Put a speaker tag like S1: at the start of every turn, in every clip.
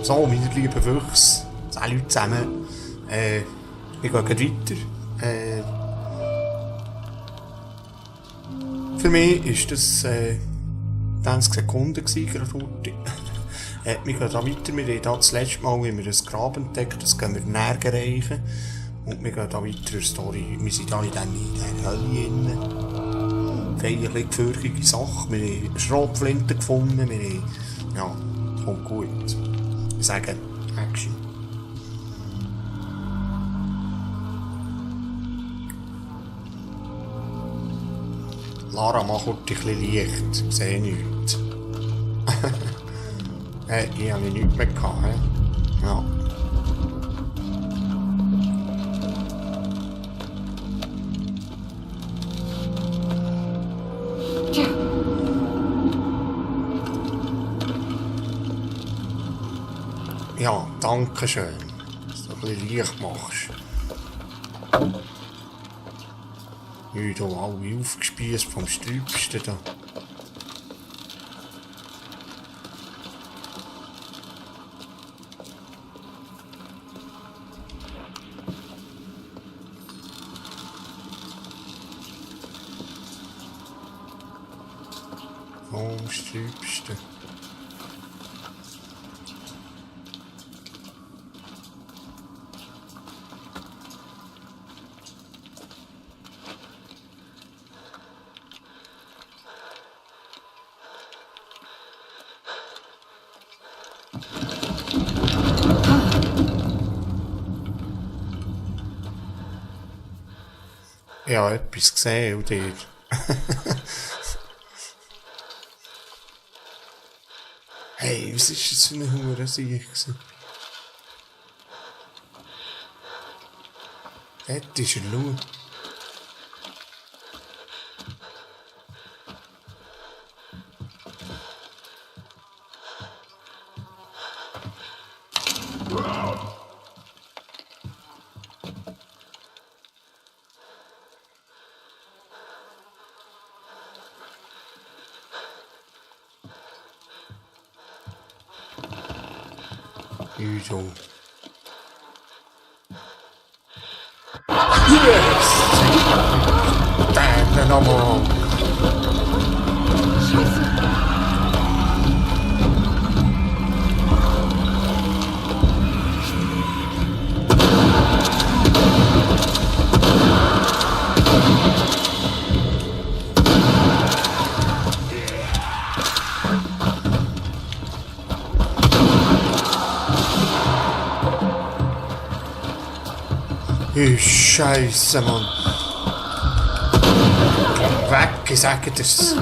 S1: So, meine lieben Füchse, 10 Leute zusammen. Wir gehen weiter. Für mich war das 20 Sekunden gerade heute. Wir gehen da weiter. Wir haben da das letzte Mal ein Grab entdeckt, das gehen wir näher reichen. Und wir gehen da weiter in der Story. Wir sind da in dieser Hölle drin. Feierlich gefürchtige Sache. Wir haben eine Schrotflinte gefunden. Wir haben, ja, kommt gut. Wir sagen Action. Lara, mach heute ein bisschen Licht. Ich sehe nichts. Ich habe nichts mehr gehabt. Ja. Ja, danke schön, dass du ein bisschen Licht machst. Ich bin hier alle aufgespiesst vom Sträubsten da. Vom Sträubsten. Ich habe etwas gesehen, und dir. Hey, was ist das für eine Hurensicht? Dort ist er, schau. Üso. Yes! Dann nochmal. Scheiße, Mann. Weg, ich sage das.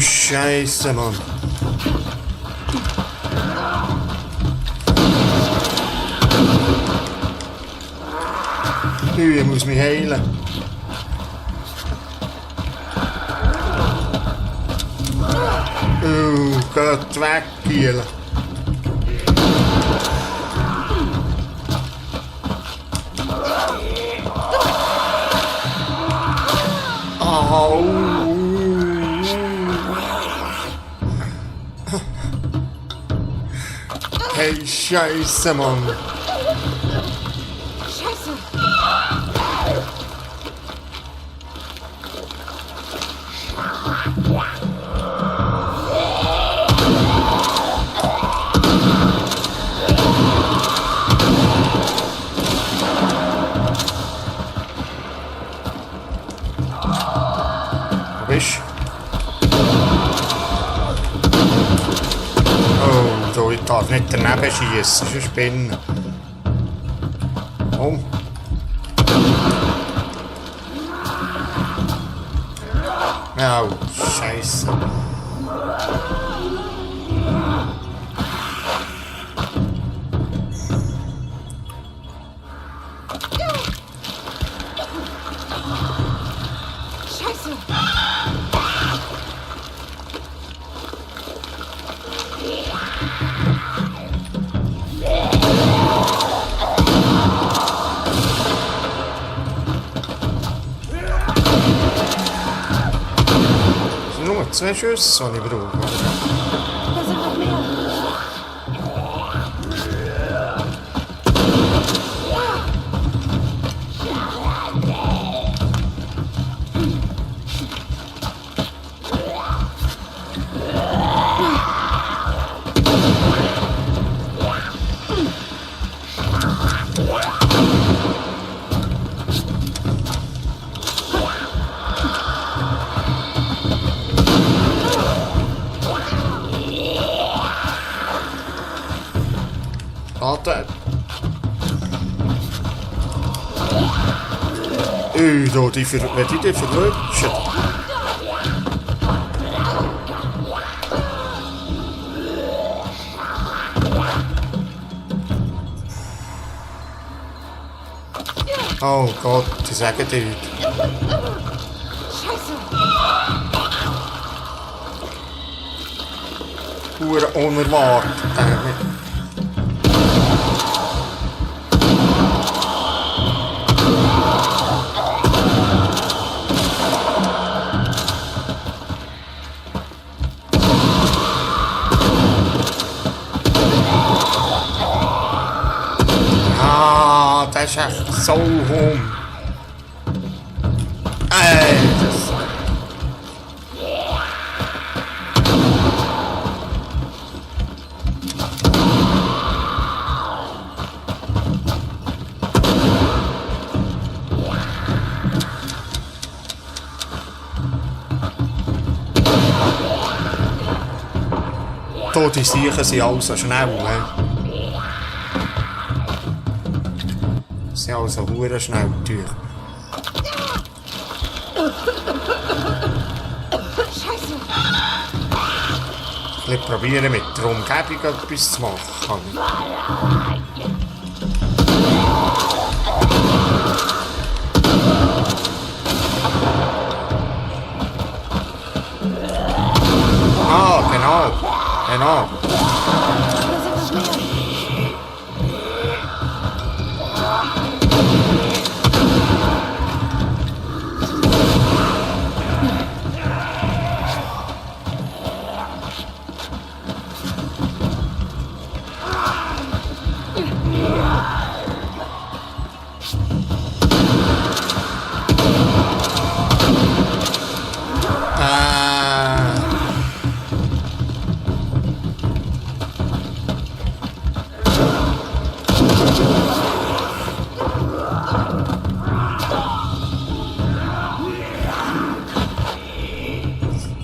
S1: Scheiße, Mann. Ich muss mich heilen. Geht weg, Giel. Au. Hey, Scheiße, Mann.
S2: Scheiße.
S1: Bisch. So, ich darf nicht daneben schießen, sonst Spinnen. Oh. Oh, Scheiße. 2 Schüsse, die ich brauche.
S2: Da sind noch mehr.
S1: Warte. Da, wenn die dich verlutschen. Oh Gott, die sagen dir nicht.
S2: Scheiße.
S1: Hure unerwartet. Das ist echt so hum. Das... Die Siechen sind alle so schnell. Sie sind also hure schnell durch.
S2: Scheiße.
S1: Ich will probieren, mit der Umgebung etwas zu machen. Ah, genau. Genau.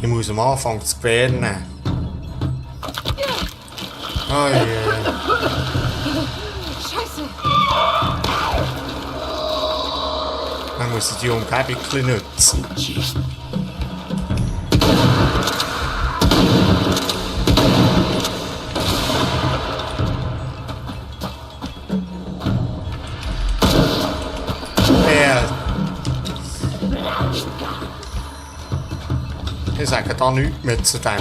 S1: Ich muss am Anfang das Gewehr nehmen. Oh je.
S2: Scheiße.
S1: Dann muss ich die Umgebung ein bisschen nutzen. Ich sage da nichts mehr zu dem.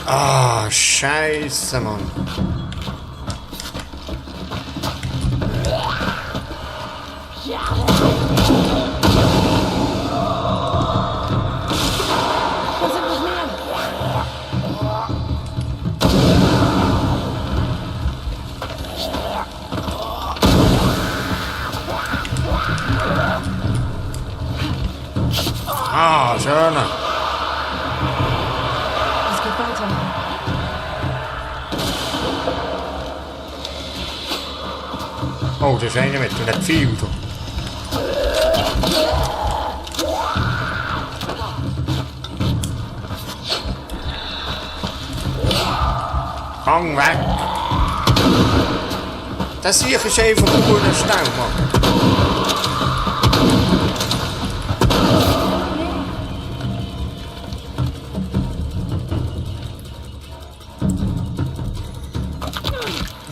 S1: Ah, Scheiße, Mann. Ah, schön.
S2: Es geht weiter.
S1: Oh, da ist einer mit einem Pfeil. Hang weg! Das hier ist einfach nur ein Stau, Mann.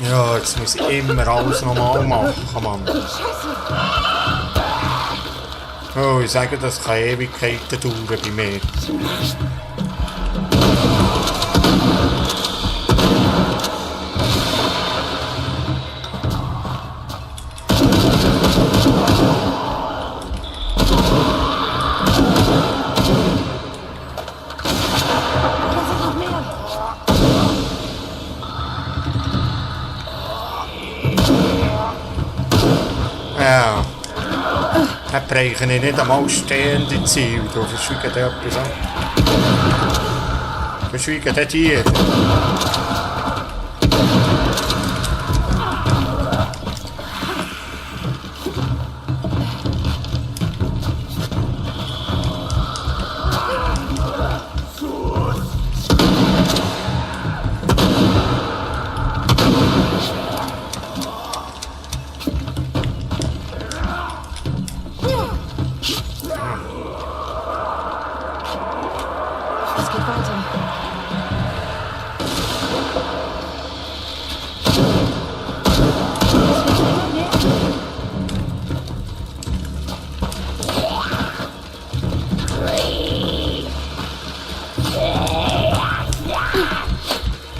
S1: Ja, jetzt muss ich immer alles normal machen, Mann. Oh, ich sage, das kann Ewigkeiten dauern bei mir. Ja. Dann brechen nicht einmal stehende Ziele. Du verschwiegen dir etwas an. Verschwiegen dir die.
S2: Es geht weiter.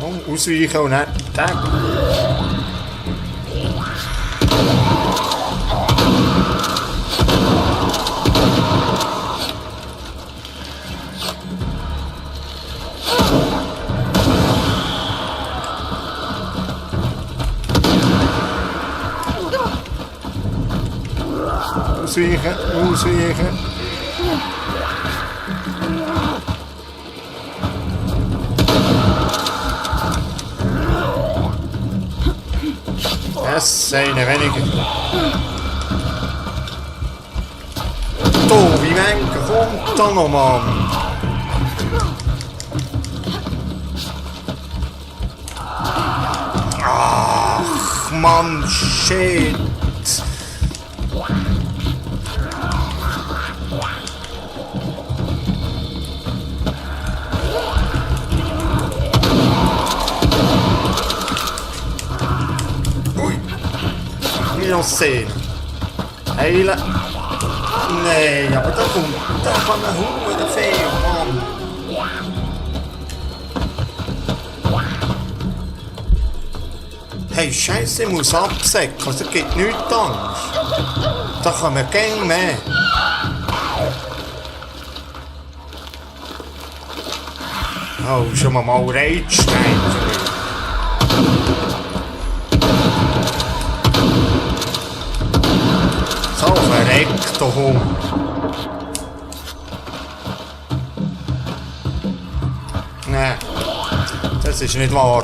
S1: Oh, ausweichen und nicht. Ausweichen, ausweichen. Das ist eine weniger. Du, wie Menke, kommt da noch, Mann. Ach, Mann, shit. Noch sehen. Heilen. Nein, aber da kommt. Da kann man Hunger viel, Mann. Hey, Scheiße, ich muss absäcken. Also gibt nichts Angst. Da kann man gern mehr. Oh, schon mal Reitstein für mich. So verreckt, der Hund. Nein, das ist nicht wahr.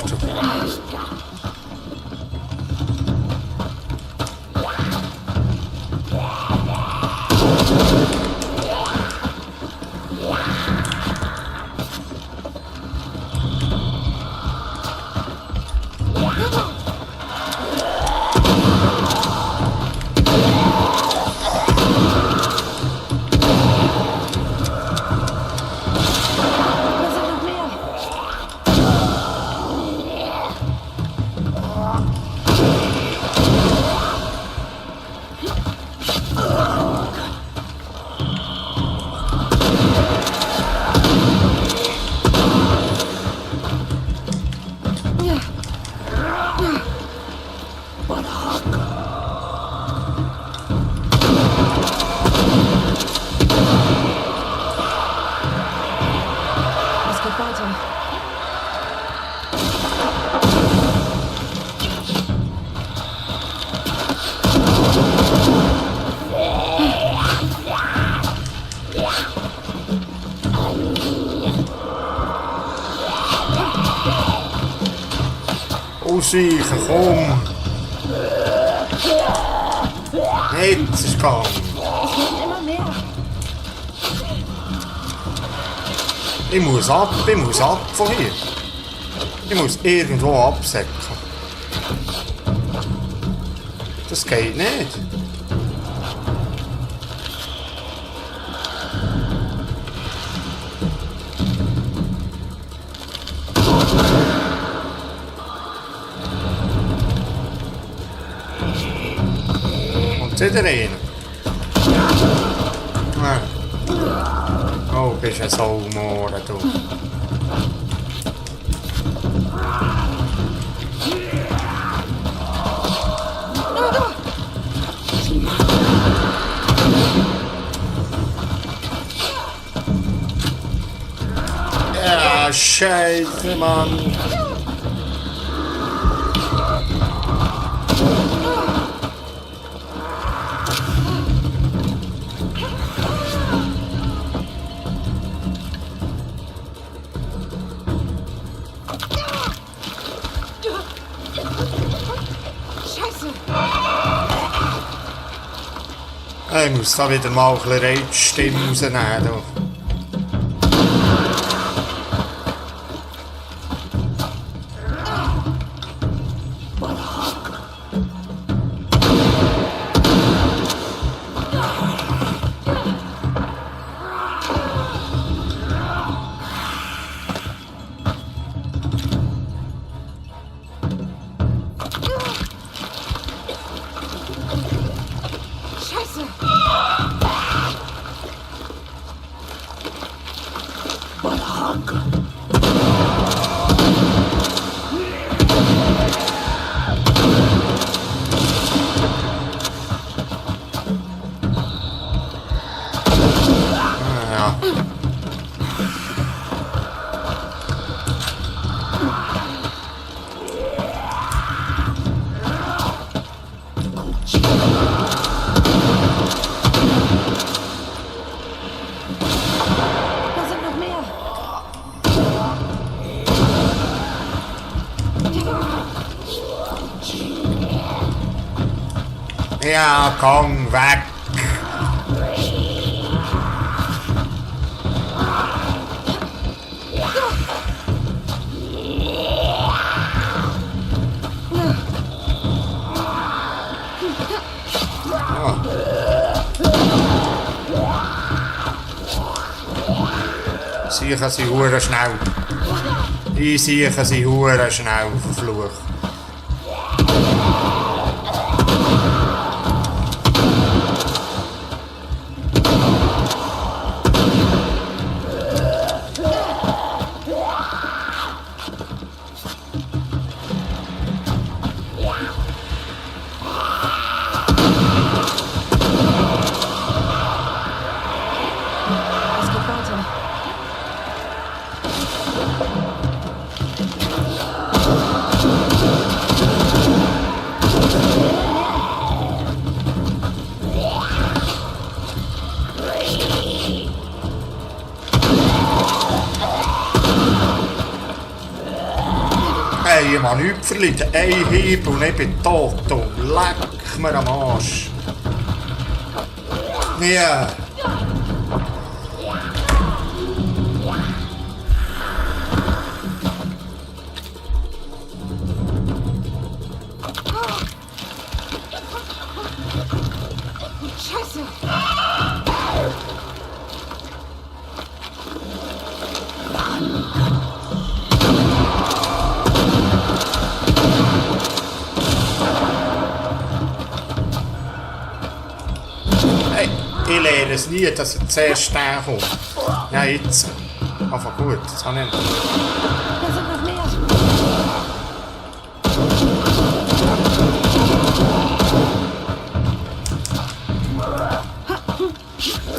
S1: Ausweichen, komm! Jetzt ist gegangen.
S2: Es wird immer mehr.
S1: Ich muss ab von hier. Ich muss irgendwo absäcken. Das geht nicht. Wieder rein. Oh, bist ein Saumore, du. Ja, Scheiße, Mann. Ich muss da wieder mal ein bisschen Reizstimme rausnehmen. Da. Ja, komm, weg! Sicher sind hure schnell. Ich sicher sind hure schnell, verflucht. Ich habe nichts verlieren. Ein Hieb und ich bin tot. Leck mir am Arsch. Ja.
S2: Scheiße!
S1: Ich lerne es nie, dass er zuerst der kommt. Ja, jetzt. Aber gut, das habe ich nicht.
S2: Da sind noch mehr!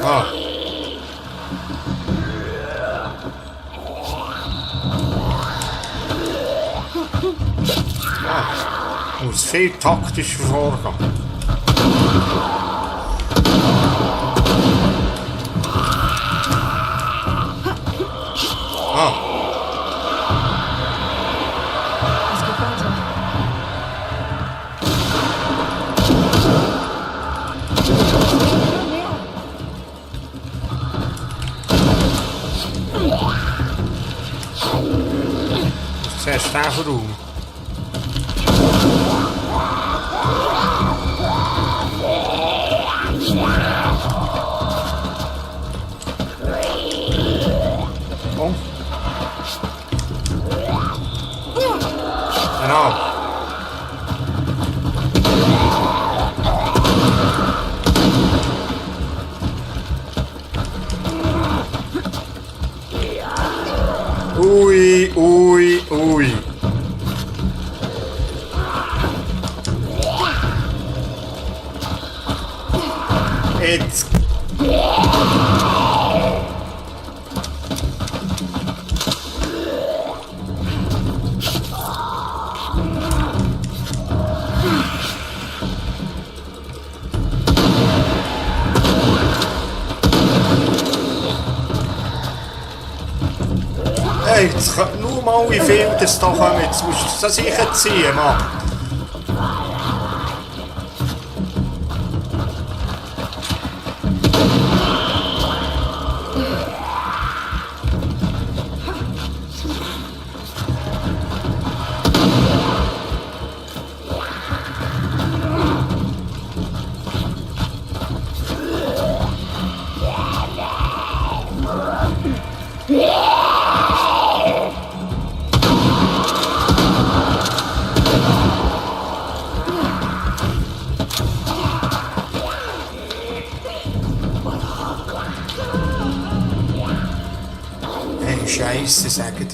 S1: Ah. Ah. Muss viel taktisch vorgehen. Ah.
S2: Es geht weiter.
S1: Zuerst den verräumen. Oh. Genau. Ui, ui, ui. Jetzt. Hey, jetzt nur mal, wie viel das da kommen. Jetzt musst du das sicher ziehen, Mann. Hey, Scheisse, sagt er.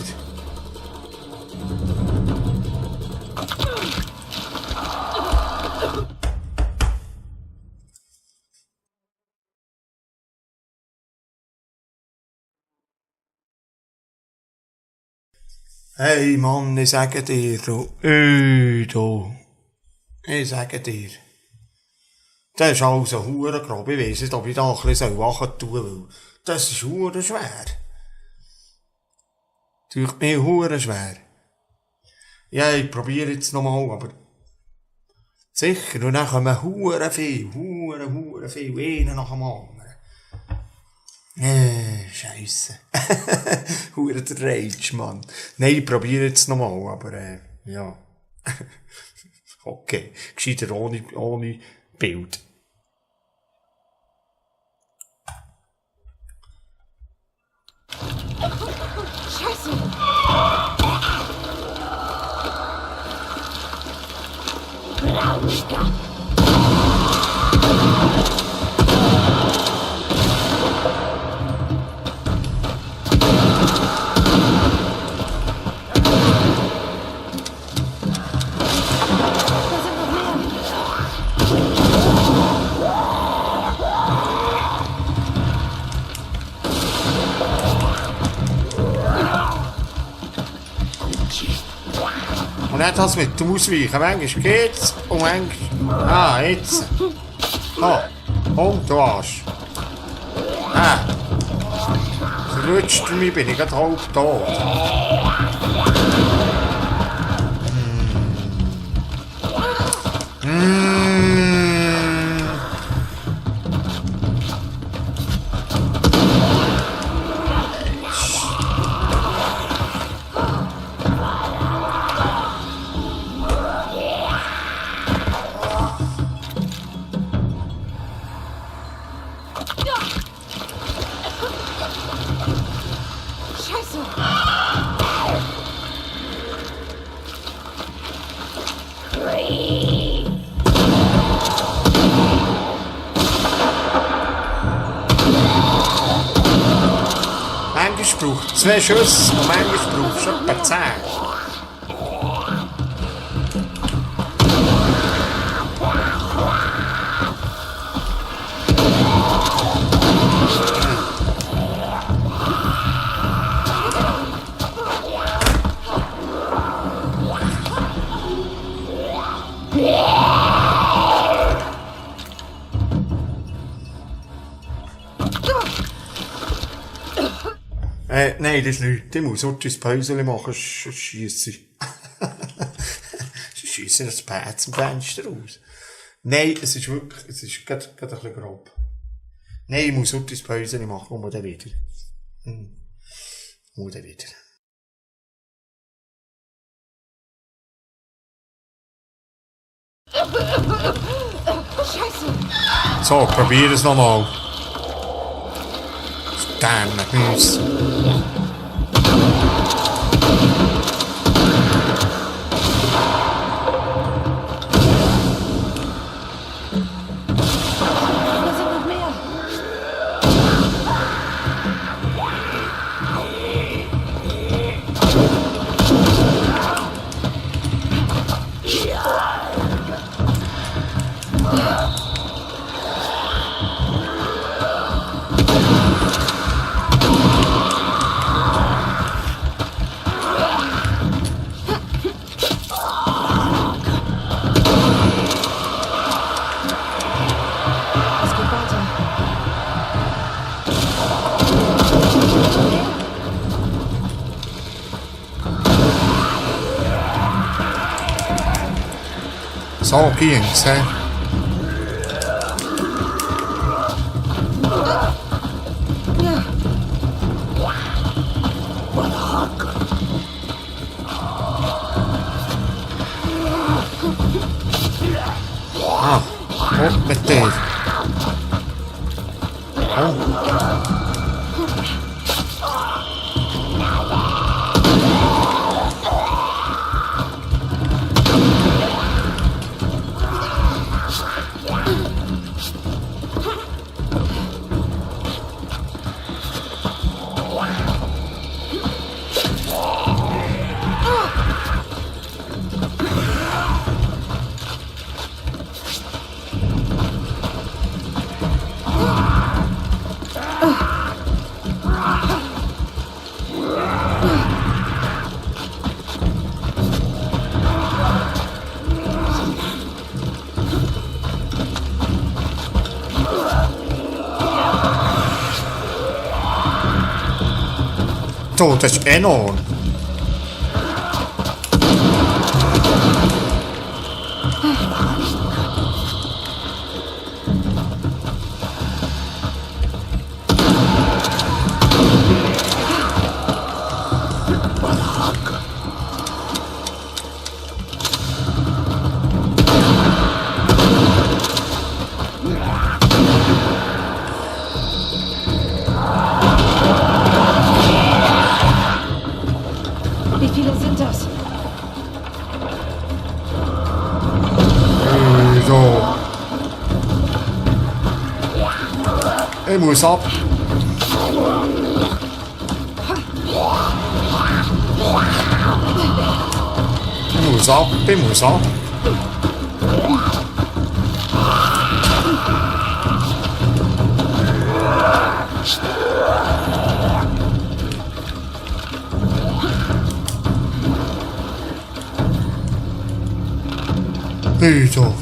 S1: Hey Mann, ich sage dir, du. Ich sage dir. Das ist also hure grob. Ich weiss nicht, ob ich da ein bisschen wachen tun will. Das ist hure schwer. Tut mir hure schwer. Ja, ich probiere jetzt nochmal, aber sicher, und dann kommen hure viel, einen nach dem anderen. Scheisse. Hure der Rage, Mann. Nein, ich probiere jetzt nochmal, aber ja. Okay, gescheiter ohne Bild.
S2: Scheiße!
S1: Und nicht das mit dem Ausweichen. Manchmal geht's und manchmal... Ah, jetzt. Oh, und du Arsch. Ah. Verrutscht mich, bin ich gerade halb tot. Manchmal braucht es 2 Schüsse und manchmal braucht es etwa 10. Nein, das ist nicht. Ich muss heute ein Päuschen machen, sonst schiesse ich. Sonst schiesse ich das Pad zum Fenster raus. Nein, es ist wirklich, es ist gerade ein bisschen grob. Nein, ich muss heute ein Päuschen machen, und dann wieder. Und dann wieder.
S2: Scheiße!
S1: So, probier es nochmal. Verdammt, Hüs. So ging's, hä? Ah, op met dit. Oh. Du, das ist enorm.
S2: Wie viele sind das?
S1: So. Ich muss ab. Ich muss ab. Hey, so.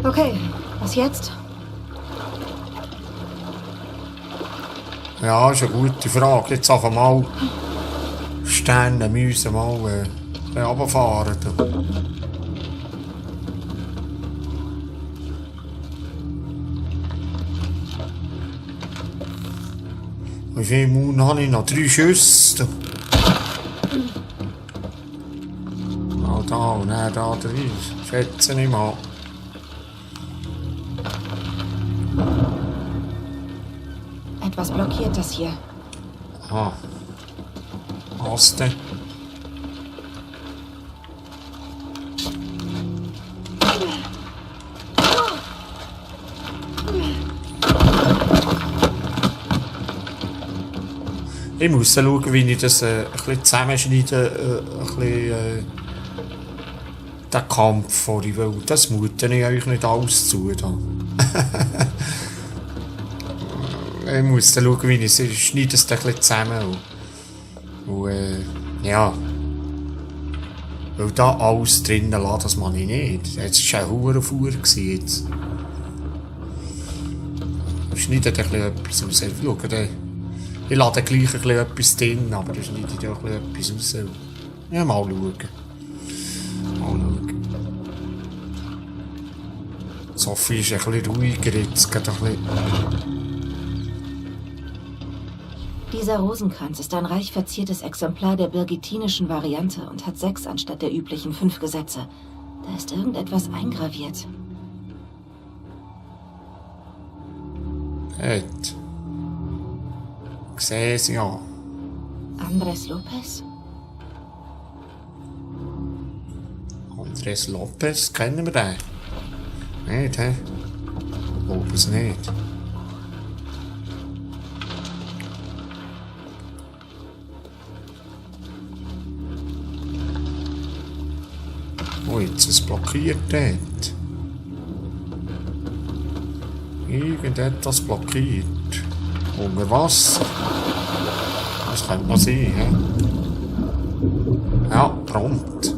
S2: Okay, was jetzt?
S1: Ja, ist eine gute Frage. Jetzt auf einmal Sterne müssen mal runterfahren. Wie viel Mund habe ich noch? 3 Schüsse. Oh, da und dann da drin. Schätze ich mal.
S2: Etwas blockiert das hier.
S1: Aha. Was denn? Ich muss schauen, wie ich das ein bisschen zusammenschneide, ein bisschen den Kampf vor die Welt. Das mute ich euch nicht alles zu. Ich muss schauen, wie ich es schneide, es ein bisschen zusammen. Und ja. Weil da alles drinnen lassen, das mache ich nicht. Jetzt war es ein Hurenfuhr. Ich schneide ein bisschen etwas aus. Ich lasse gleich ein bisschen etwas drin, aber ich schneide da ein bisschen etwas raus. Ja, mal schauen. Sophie ist ein bisschen ruhiger jetzt. Geht ein bisschen.
S2: Dieser Rosenkranz ist ein reich verziertes Exemplar der birgittinischen Variante und hat 6 anstatt der üblichen 5 Gesetze. Da ist irgendetwas eingraviert.
S1: Ich sehe es ja.
S2: Andrés Lopez?
S1: Andrés Lopez, kennen wir den? Nicht, hä? Glaube es nicht. Oh, jetzt ist es blockiert dort. Irgendetwas blockiert. Unter Wasser. Das könnte noch sein, hä? Ja, prompt.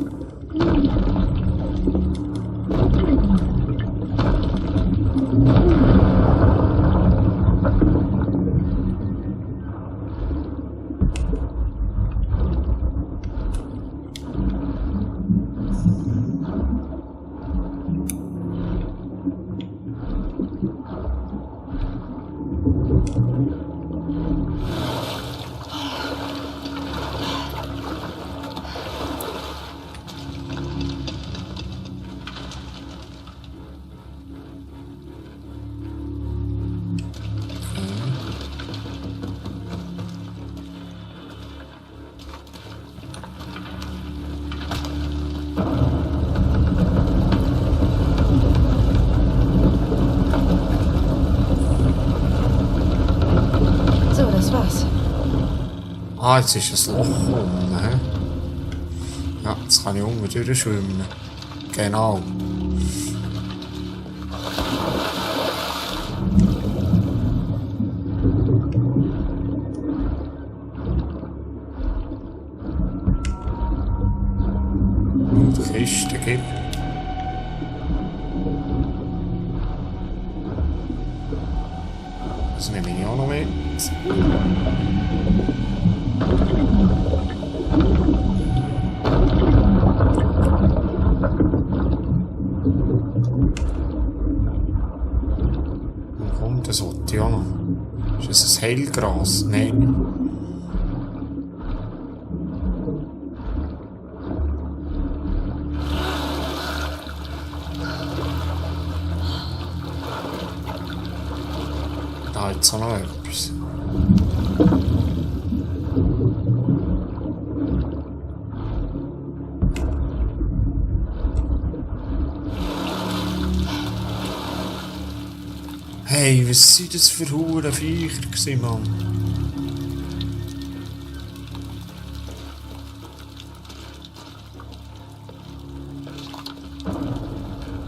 S2: So, das war's.
S1: Ah, jetzt ist ein Loch rum, hä? Ja, jetzt kann ich unten durchschwimmen. Genau. Die Kiste gibt. Das nehme ich auch noch mit. Und kommt das sollte ja noch. Ist das ein Heilgras? Nein. Da jetzt auch noch etwas. Hey, was sind das für hure Viecher gewesen, Mann?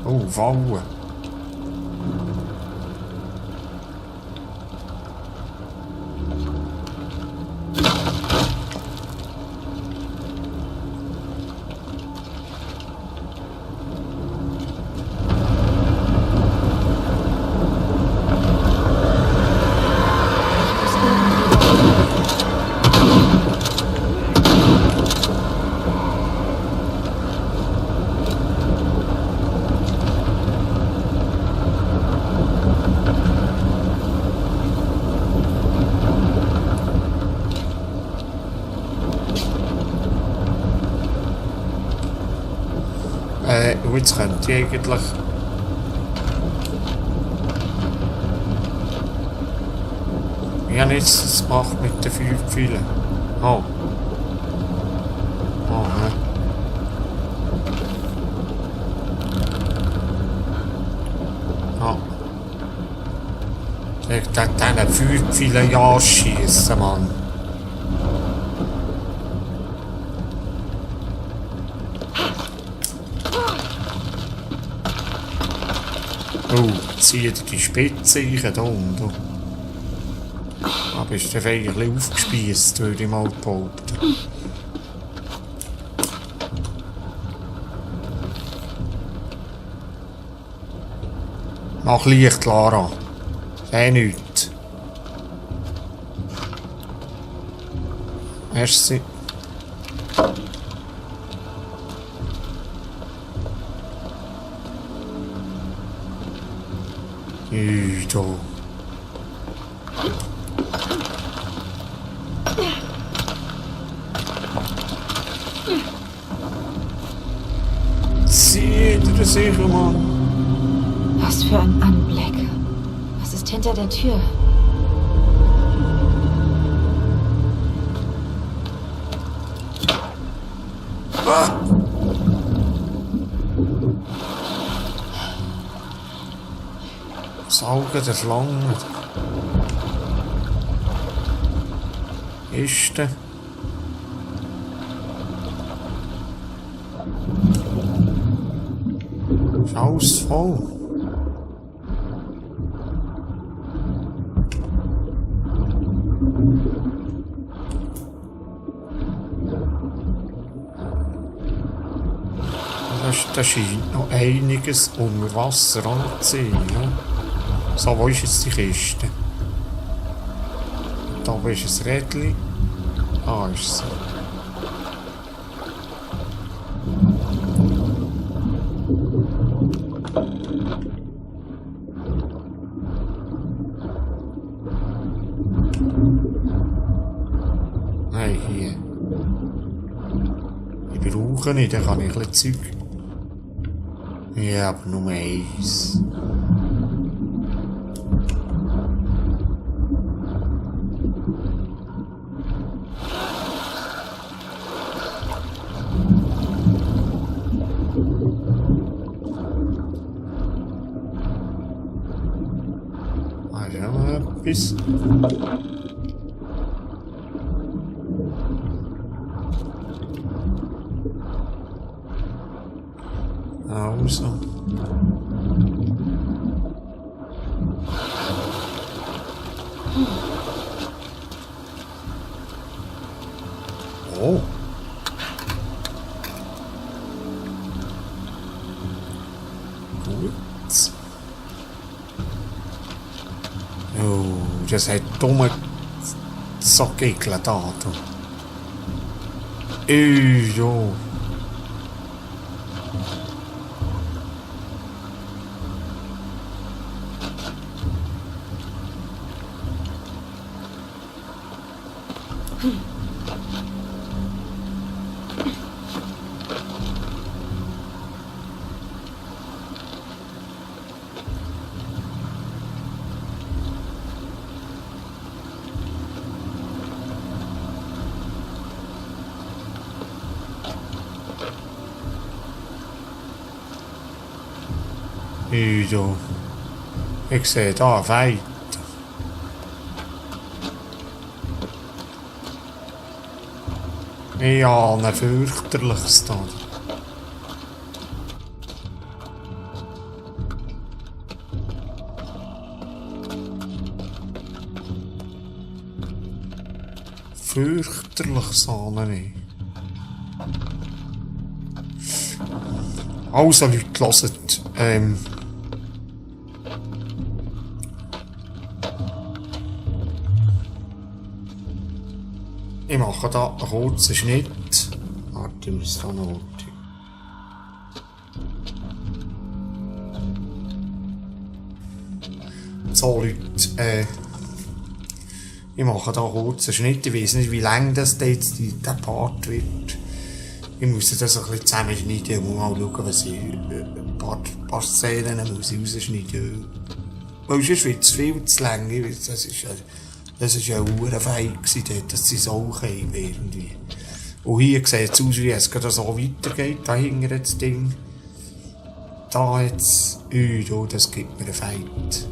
S1: Oh, Wauen. Jetzt könnte ich eigentlich... Ich habe jetzt das gemacht mit den 5 Pfeilen. Oh. Oh, ne? Oh. Ich darf diesen 5 Pfeilen ja schiessen, Mann. Oh, ziehe dir die Spitze rein, da unten. Aber ist der Feier ein bisschen aufgespiesst, würde ich mal behaupten. Mach Licht, Lara. Seh nichts. Merci. Da. Seht ihr das sicher, Mann?
S2: Was für ein Anblick. Was ist hinter der Tür?
S1: Ah! Das Auge der Schlange. Ist der? Ist alles voll. Da scheint noch einiges unter Wasser anzuziehen. Ja? So, wo ist jetzt die Kiste? Da oben ist ein Rädchen. Ah, ist sie. Nein, hier. Ich brauche nicht, dann kann ich ein bisschen Zeug. Ja, aber nur eins. Etwas. Also. Oh. Gut. Oh, das hat dumme Sockegel da. Jo. Jo. Ich sehe da weit. Ja, ein fürchterliches da. Fürchterlich Sahne. Also Leute, hört, ich mache da einen kurzen Schnitt. Warte, ich muss da noch. So Leute, ich mache da einen kurzen Schnitt. Ich weiss nicht, wie lang das jetzt der Part wird. Ich muss das ein bisschen zusammenschneiden und mal schauen, was ich ein paar Szenen muss ich rausschneiden. Weil sonst wird es viel zu lang. Das war ja ein Fein, dass sie so haben irgendwie. Und hier sieht es aus, wie es gerade so weitergeht. Da hinten das Ding. Da jetzt. Das gibt mir einen Fight.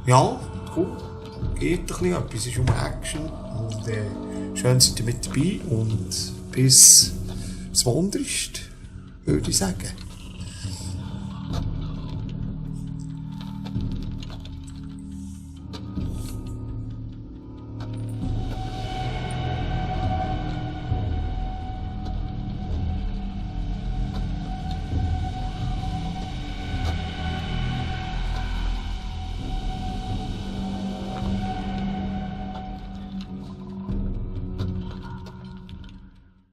S1: Ja, gut. Geht ein bisschen etwas. Es ist um Action. Und schön seid ihr mit dabei. Und bis das Wunder ist, würde ich sagen.